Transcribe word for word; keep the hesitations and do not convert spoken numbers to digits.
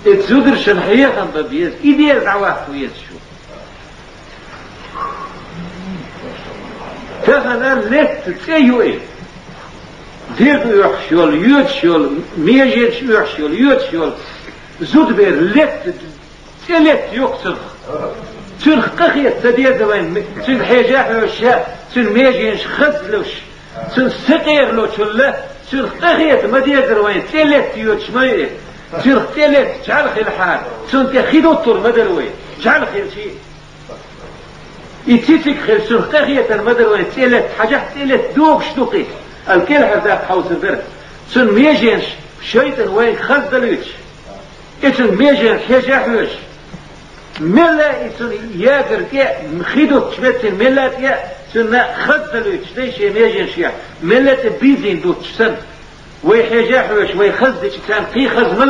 И зударшна хьехам бан беза, и дера дӀаваккха веза шу. Тахана летта цӀе ю и. Дерг оьхуш йола, йоьдуш йола, меженаш оьхуш йола, йоьдуш йола зудабер летта, цӀе летта ю-кх цунах. Цунах къахета ца деза вайна, цуьнга хьежа хьоьжуш, цуьнан меженаш хазлуш, цунна са къерлочул а, цунах къахета ма дезара вайна, цӀе летта йоьдуш ма ю и. Цунах цӀе летта жӀаьла хилахьара, цунна тӀе хи дуттур ма дара вай, жӀаьла хилча а. И цициг хилча цунах къахетар ма дара вайна, цӀе летта, хьажахь, цӀе летта догӀуш ду-кх и, аьлла кӀелхьардаккха хьовсур дара. Цунна меженаш шайтӀано вайга хаздалуьйтуш, и цунна меженаш хьежа хьоьжуш, мел а и цунна ягар тӀе а, хи дуттуш меттиг мел а тӀе а цунна хаздалуьйтуш, дай шен меженашех мел а тӀе бийзийна дуттуш санна, вай хьежа хьоьжуш, вай хаздича царна кхин хаза ма